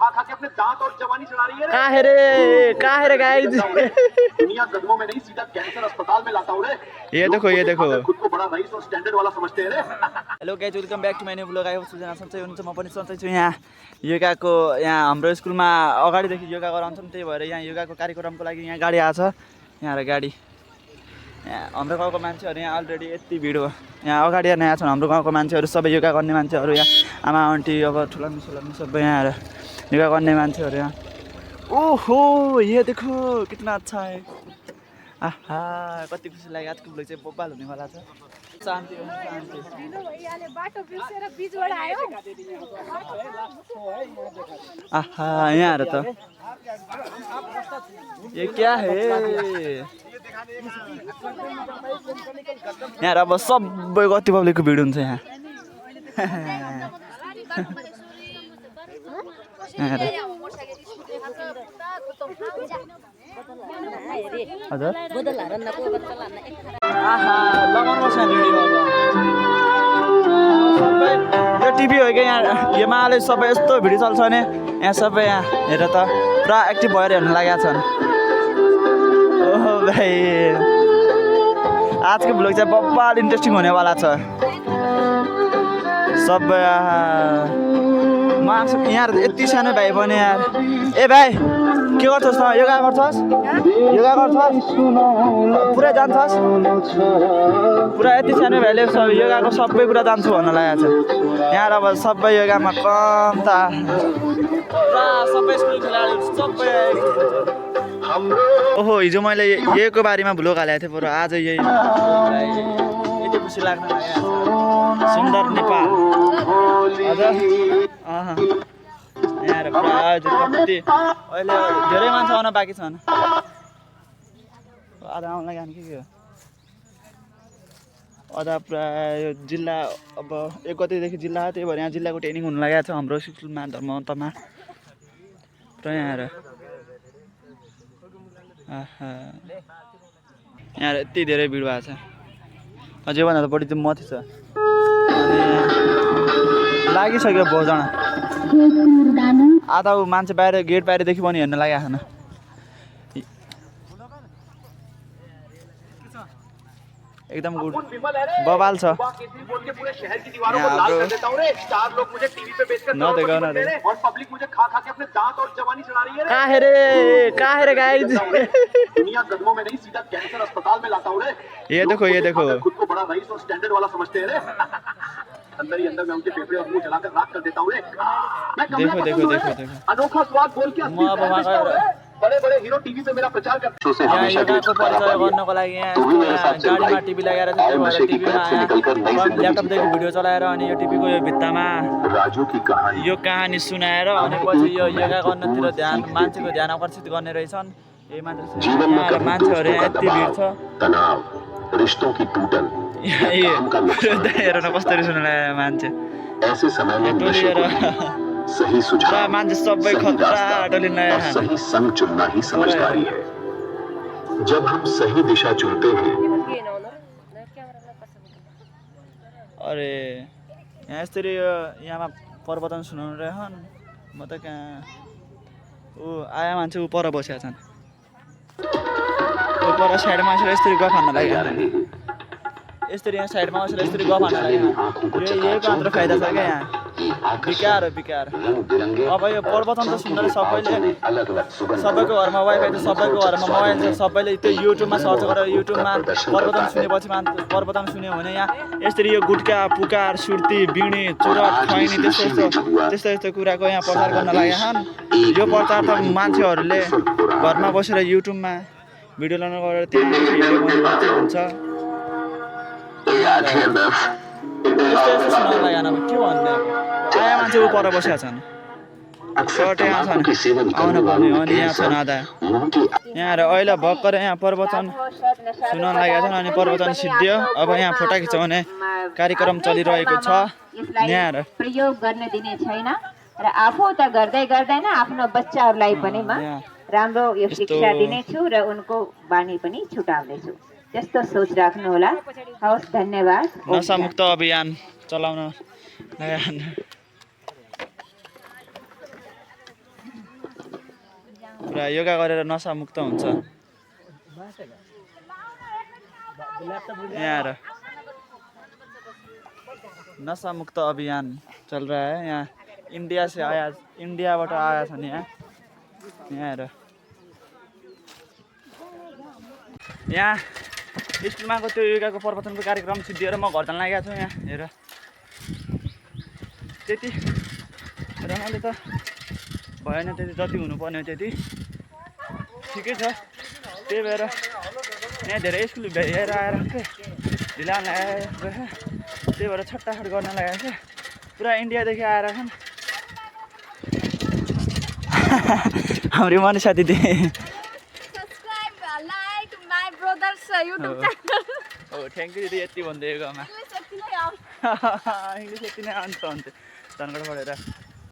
खा खा के अपने दांत और जवानी चढ़ा रही है। कहाँ है रे गाइस? दुनिया कदमों में नहीं सीधा कैंसर अस्पताल में लाता हूँ रे। ये देखो खुद को बड़ा रईस और स्टैंडर्ड वाला समझते हैं रे। Hello guys, welcome back to my new vlog. आएको छु जना सन्चै हुनुहुन्छ, म पनि सन्चै छु। यहाँ योगाको यहाँ हाम्रो स्कुलमा अगाडिदेखि योगा गराउँछन्, त्यही भएर यहाँ योगाको कार्यक्रमको लागि यहाँ गाडी आएको छ। यहाँ र गाडी यहाँ हाम्रो गाउँको मान्छेहरू यहाँ अलरेडी यति भिड हो। यहाँ अगाडि नयाँ छन् हाम्रो गाउँको मान्छेहरू, सबै योगा गर्ने मान्छेहरू। यहाँ आमा आन्टी अब ठुलामी सुलामी सबै यहाँ योगा गर्ने मान्छेहरू यहाँ। ओहो ये देखो कितना अच्छा है। आहा कति खुसी लाग्यो। आजको ब्लग चाहिँ बब्बाल हुनेवाला छ। शान्ति शान्ति। आहा यहाँ त ये क्या है यहाँ अब सबै कति पब्लिकको भिड हुन्छ यहाँ। हजुर आहा लगाउनुपर्छ सबै यो टिभी हो क्या यहाँ। यो माले सबै यस्तो भिडियो चल्छ भने यहाँ सबै यहाँ हेर त पुरा एक्टिभ भएर हेर्नु लागेका छन्। ओहो भाइ आजको भ्लग चाहिँ बब्बाल इन्ट्रेस्टिङ हुनेवाला छ। सबै म आफू यहाँ यति सानो भाइ पनि यार। ए भाइ के गर्छस् त? योगा गर्छस्? योगा गर्छस्? पुरै जान्छस्? पुरा यति सानो भाइले योगाको सबै कुरा जान्छु भन्न लागेको छ। यहाँ अब सबै योगामा कम त पुरा सबै स्कुल खेलाडीहरू सबै। ओहो हिजो मैले यहीको बारेमा भ्लग हालेको थिएँ, बरु आज यही यति खुसी लाग्न लागेको छ। सुन्दर नेपाल हजुर यहाँ पुरा कति अहिले धेरै मान्छे आउन बाँकी छन्। आधा आउन लागि के हो अझ पुरा यो जिल्ला अब 1 गतेदेखि जिल्ला हो, त्यही भएर यहाँ जिल्लाको ट्रेनिङ हुन लागेको छ हाम्रो स्कुलमा धर्मन्तमा पुरा यहाँ। आहा यहाँ यति धेरै भिड भएको छ। अझै भन्दा त बढी त मथि छ। लागिसक्यो भोजन। आधा मान्छे बाहिर गेट बाहिरदेखि पनि हेर्न लागेको छैन। एकदम गुड बवाल छ। कहाँ है रे गाइस? दुनिया कदमों में नहीं सीधा कैंसर अस्पताल में लाता हूँ रे। ये देखो खुद को बड़ा रईस और स्टैंडर्ड वाला समझते हैं रे। अंदर ही अंदर मैं उनके फेफड़े और मुंह जलाकर राख कर देता हूँ रे। देखो अनोखा स्वाद बोल के बड़े बड़े हीरो टीवी पे मेरा प्रचार करते हैं। यहाँ योगाको परिचय गर्नको लागि यहाँ गाडीमा टिभी लगाएर चाहिँ त्यही भएर टिभीमा ल्यापटपदेखि भिडियो चलाएर अनि यो टिभीको यो भित्तामा यो कहानी सुनाएर अनि पछि यो योगा गर्नतिर ध्यान मान्छेको ध्यान आकर्षित गर्ने रहेछन्। यही मात्र मान्छेहरू यहाँ यति भिड छ। रिश्तों की टूटन हेर न कसरी सुन्नु लाग्यो मान्छे। सही सुझाव मान्छे सबै खतरा डलिन सही संग चुनना ही समझदारी है। जब हम सही दिशा चुनते हैं। अरे यहाँ यसरी यहाँमा प्रवचन सुनाउनु रहेछन्। म त कहाँ ऊ आया मान्छे ऊ पर बसेका छन्। ऊ पर साइडमा यसरी यसरी गफ हान्न लाग्यो। यसरी यहाँ साइडमा बसेर यसरी गफ हान्न लाग्यो। यही मात्र फाइदा छ क्या यहाँ। बिकार अब यो प्रवचन त सुन्दा सबैले सबैको घरमा वाइफाई त सबैको घरमा मोबाइल छ। सबैले त्यो युट्युबमा सर्च गरेर युट्युबमा प्रवचन सुनेपछि प्रवचन सुन्यो भने यहाँ यसरी यो गुट्का पुकार सुर्ती बिँडी चुरट खैनी त्यस्तो कुराको यहाँ प्रचार गर्न लागेका छन्। यो प्रचार त मान्छेहरूले घरमा बसेर युट्युबमा भिडियो लगाउनु गरेर त्यहाँ भिडियो बनाउनु हुन्छ। यस्तो सुनाउनु लागेन के भन्ने। आया मान्छे ऊ पर बसेका छन्। सर्ट यहाँ छन् आउनु पर्ने अनि यहाँ छन् आधा यहाँ अहिले भर्खर यहाँ प्रवचन सुनाउन लागेका छन्। अनि प्रवचन सिद्धियो। अब यहाँ फोटो खिचाउने कार्यक्रम चलिरहेको छ। यहाँ प्रयोग गर्न दिने छैन र आफू त गर्दै गर्दैन आफ्नो बच्चाहरूलाई पनि म राम्रो यो शिक्षा दिनेछु र उनको बानी पनि छुटाउनेछु। त्यस्तो सोच राख्नु होला। हवस् धन्यवाद। नशामुक्त अभियान चलाउन पुरा योगा गरेर नसामुक्त हुन्छ यहाँ हेर नशा मुक्त अभियान चल रहा है यहाँ इन्डियाबाट आया छन् यहाँ हेर यहाँ स्कुलमा त्यो योगाको प्रवचनको कार्यक्रम सिद्धिएर म घर जान लागेको छु यहाँ हेर त्यति रमाइलो त भएन त्यति जति हुनुपर्ने त्यति ठिकै छ त्यही भएर यहाँ धेरै स्कुल हेरेर आएर ढिला लगाएर त्यही भएर छट्टाखट गर्न लागेको छ पुरा इन्डियादेखि आएर छन् हाम्रो मनी साथी थ्याङ्क यू दिदी यति भन्दै गाउँमा इङ्ग्लिस यति नै अन्त हुन्थ्यो धनगढ पढेर